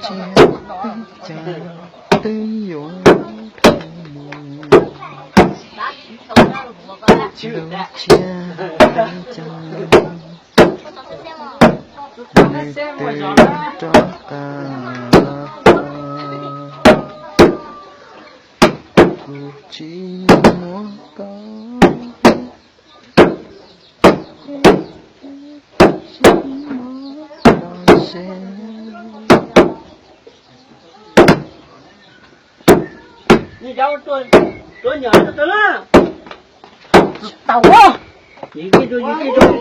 Cas twb yuav dhau mus, lub tsiab twb cas nws twb rov qab los, kuv tsis muab koj, tsis muab koj seb. Tau, yus tij rau, yus tij rau.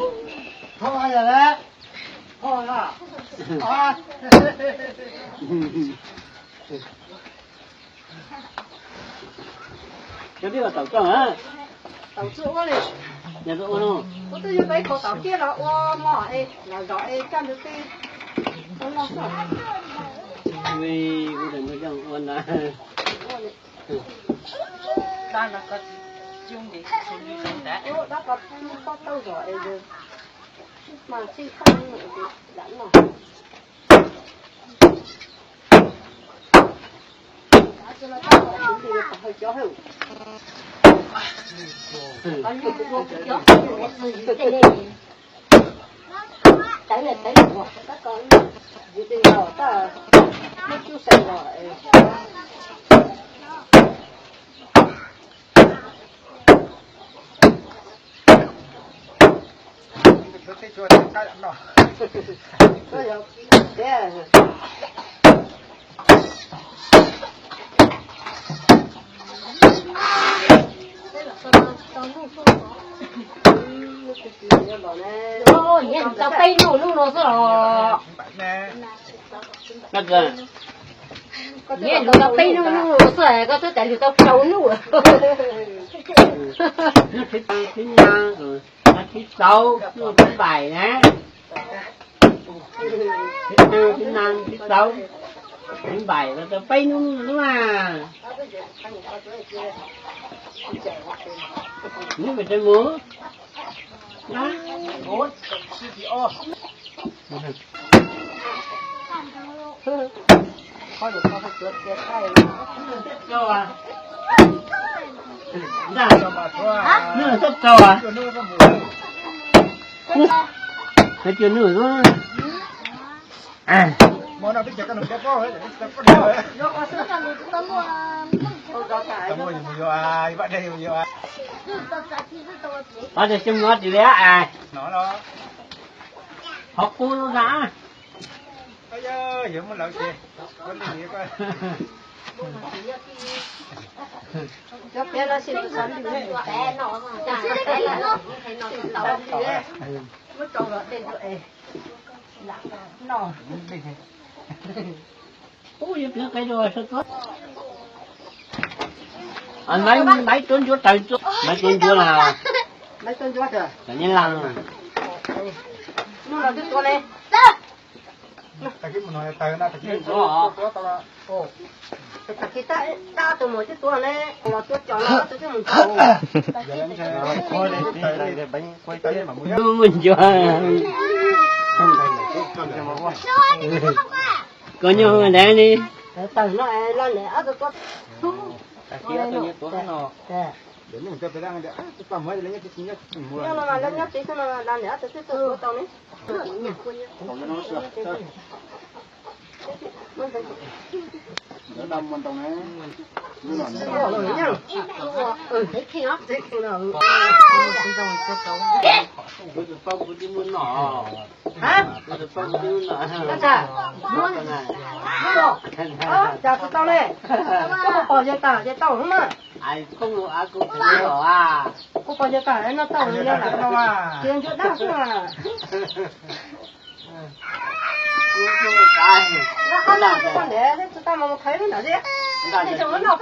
Cov peb ua taum coj a. Taum txuj ua li. Yog ua no. Kuv twb yog peb kaus taum kiag los ua mov es los zom es coj ntawd peb ua no xwb. Ui, kuv tseem muaj coj ua na. Dab no koj tsis cub nqis tsis tshua lwj zoo ntag. Dab ko pob tauj zom es mas txij tauj lam no. Tau peb hnub hnub no xwb los. Nyiaj hlub tau peb hnub hnub no xwb koj twb tas hlub tau rau hnub. Hnub thib, thib na, thib rau, hnub thib npaim na. Thib na, thib na, thib rau, thib npaim los tau peb hnub hnub na. Hnub pem rau mus. Nws txhob tau a. Nws cua nws. Qhov tseem xyoo no tsis liab es, qhov qub lub na. Cov peb no sib lus xav lwm, muab rau los dej rau es lam noj. Maiv tuab ntsuab taws, maiv tuab ntsuab na, maiv tuab ntsuab taws, tam nyab laj. Hnub no twb tuab ne. Tag kis tab tus mus twb tuab ne, los tuab cov no twb mus tau. Muaj ncua. Koj nyob ntev li. Tawm no los niam ob tug tuab. Nyob no los nyob tsev xwb no los niam ob tug twb tuab tau ne. Cas tsis tau ne? Koj puas pom yawg tas yawg tau mas? Kuv pom yawg tas noj tau yawg lam no mas. Ces ntsuab dab xwb mas. Ntev tsis tau mas mus khawb lub ntawd thiab. Tej tsoom no noj.